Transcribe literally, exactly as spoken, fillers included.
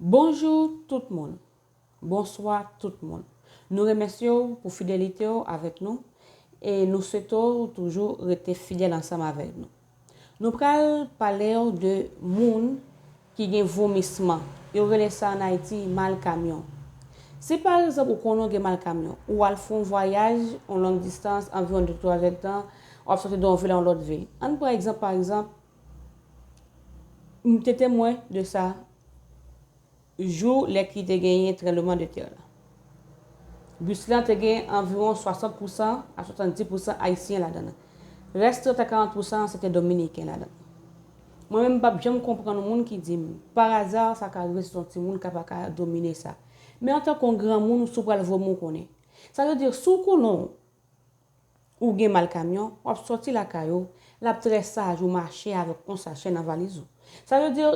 Bonjou tout moun. Bonswa tout moun. Nou remèsye w pou fidelite w avèk nou e nou swete w toujou rete fidèl ansanm avèk nou. Nou pral pale w de moun ki gen vomisman. Yo rele sa ann Ayiti mal kamyon. Si pa egzanp ou konnen w gen mal kamyon, ou al fè yon vwayaj, yon long distans, anviwon de twa zèdtan, w ap soti de yon vil a yon lòt vil. Ann pran egzanp, pa egzanp, m te temwen de sa jou lè ki te genyen tranbleman de tè la. Bis lan te gen anviwon swasant pousan a swasanndis pousan ayisyen ladan l. Rès trant a karant pousan se te dominiken ladan l. Mwen menm, m p ap janm konprann yon moun ki di m, pa aza, sa ka rive se yon timoun k ap ka domine sa. Men antanke yon granmoun, si w pral vomi, w konnen. Sa vle di, si w konnen w gen mal kamyon, w ap sòti lakay ou, l ap trè saj ou mache avèk yon sachè nan valiz ou. Sa vle di,